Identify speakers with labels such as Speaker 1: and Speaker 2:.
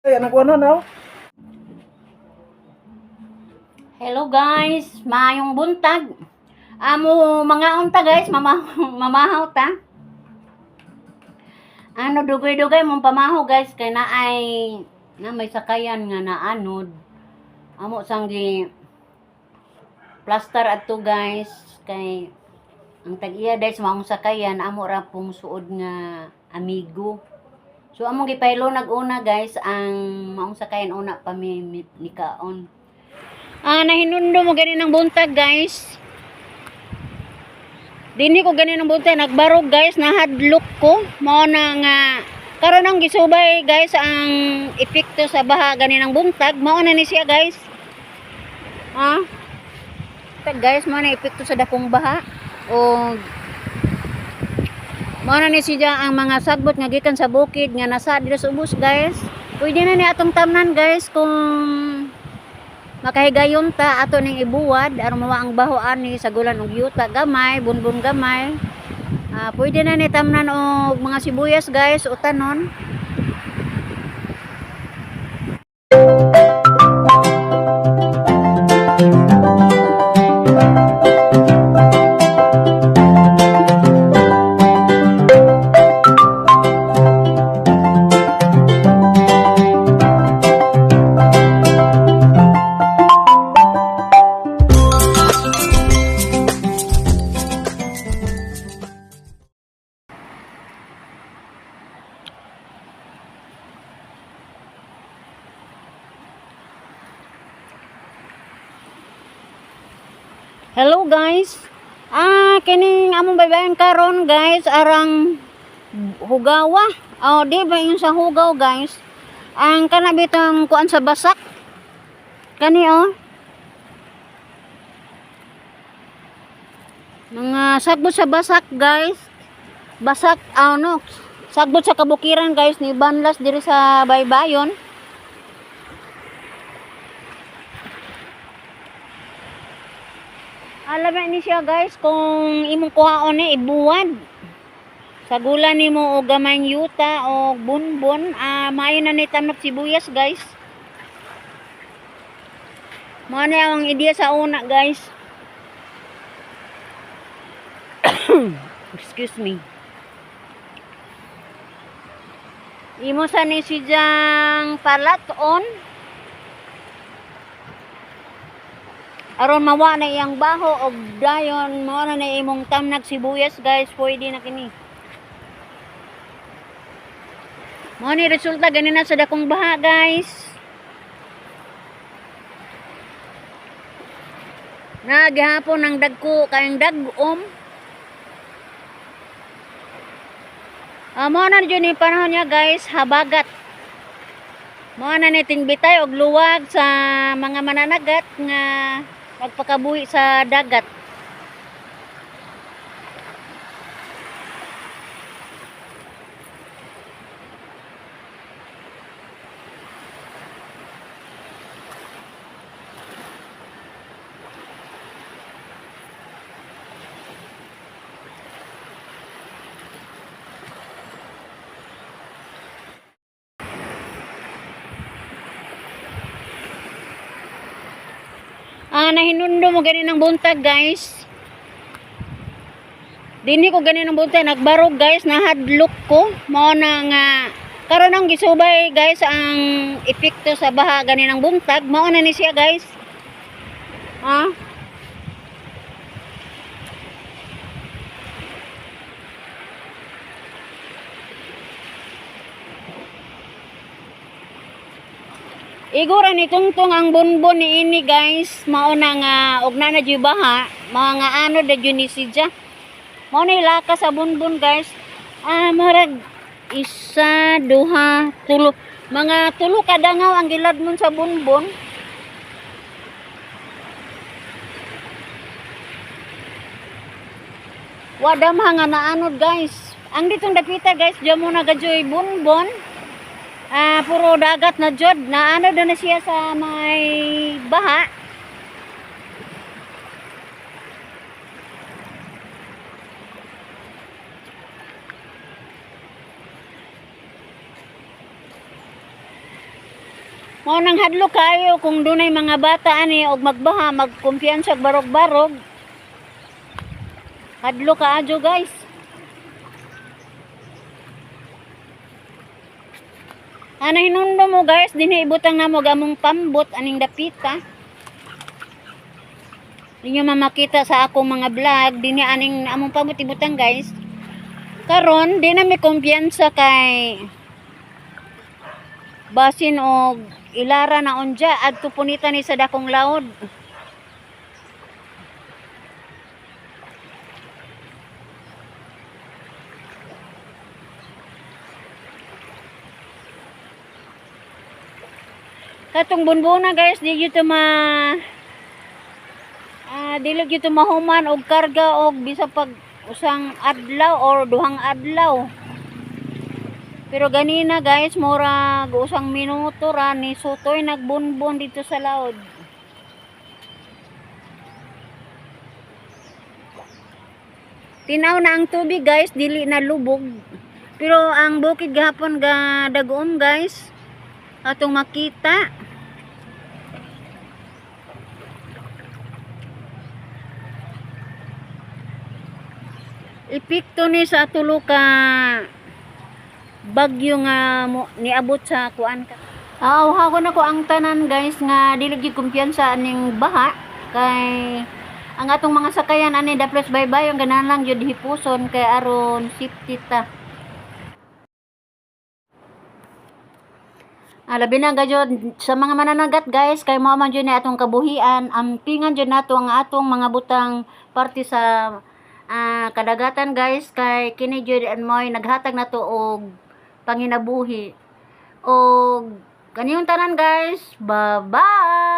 Speaker 1: Ay, anak ko na.
Speaker 2: Hello guys, maayong buntag. Amo mga unta guys, mama mamahaw ta. Ano dugay-dugay mong pamaho guys kay naay na may sakayan nga naanod. Amo sang gi plaster adto guys kay ang tag-iya guys maong sakayan amo ra pong suod nga amigo. So among gipaylo nag-una guys ang maong sakayan una pa mi nikaon. Ah, nahinundo mo gani ng buntag, guys. Dini ko gani ng buntag nagbarog guys, nahadlok ko. Mao na nga karon ang gisubay guys ang epekto sa baha gani ng buntag. Mao na ni siya guys. Ah. Ta guys, mao na epekto sa dakong baha. O mao na ni siya ang mga sagbot nga gikan sa bukid nga nasa diri sa ubos guys. Pwede na ni atong tamnan guys kung makahigayon ta ato ning ibuwad aron mawa ang baho ani sagulan og yuta gamay, bunbun gamay. Ah, pwede na ni tamnan og mga sibuyas guys o tanon. Hello guys. Ah, kining among baybayon karon guys arang hugawa. Oh, di ba yung sa hugaw guys? Ang kana bitong kuan sa basak. Kani oh. Mga sagbot sa basak guys. Basak ano, sagbot sa kabukiran guys ni Banlas diri sa baybayon. Alam ni siya guys kung imong kuhaon ni ibuwad. Sagulan nimo og gamayng yuta o bunbon, ah, maayo na ni tamnok sibuyas guys. Mao na ang ideya sa una guys. Excuse me. Imo sa ni siyang palaton. Aron mawa na iyang baho og dayon mao na na imong tamnag sibuyas guys, pwede na kini. Mao ni resulta ganina sa dakong baha guys. Nagihapon ang dagko kayong dag-om. Ah, mao na jud ni panahon niya guys, habagat. Mao na ni tingbitay og luwag sa mga mananagat nga magpakabuhi sa dagat. Ah, nahinundo mo gani ng buntag guys. Dini ko gani ng buntag nagbarog guys, nahadlok ko. Mao na nga karon ang gisubay guys ang epekto sa baha gani ng buntag. Mao na ni siya guys. Ah. Igora ni tungtong ang bonbon ni ini guys. Mao na nga og na na jud baha, mga ano da jud ni siya. Mao na ilaka sa bonbon guys. Ah, marag isa, duha, tulo. Mga tulo ka dangaw ang giladmon sa bonbon. Wada mga naanod guys. Ang ditong dapita guys, diyan mo nagajoy bonbon. Ah, puro dagat na jud. Naanod na na siya sa may baha. Mao nang hadlok kayo kung dunay mga bata ani og magbaha, magkumpiyansa og barog-barog. Hadlok kaayo, guys. Ana hinundo mo, guys, dinhi ibutang namo among pambot aning dapita. Di nyo mamakita sa akong mga vlog, dinhi aning among pambot ibutang, guys. Karon di na mi kumpiyansa kay basin og ilara na unja adto punita ni sa dakong laod. Katong bunbuna, guys, di gyud to ma dili gyud to mahuman og karga og bisa pag usang adlaw or 2 adlaw. Pero ganina, guys, murag usang minuto ra ni sutoy nagbunbon dito sa laod. Tinaw na ang tubig, guys, dili na lubog. Pero ang bukid gahapon ga dagom, guys. Atong makita. Epekto ni sa tulo ka bagyo nga mo, niabot sa kuan ka. Ko na ko ang tanan, guys, nga dili gyud kumpiyansa aning baha kay ang atong mga sakayan ani daplos baybay ang ganahan lang gyud hipuson kay aron safety ta. Labi na gayud sa mga mananagat, guys, kay mao man jud ni atong kabuhian, ampingan jud nato ang atong mga butang parte sa kadagatan, guys, kay kini jud ang mo'y naghatag nato og panginabuhi. Og kaniyong tanan, guys, bye-bye.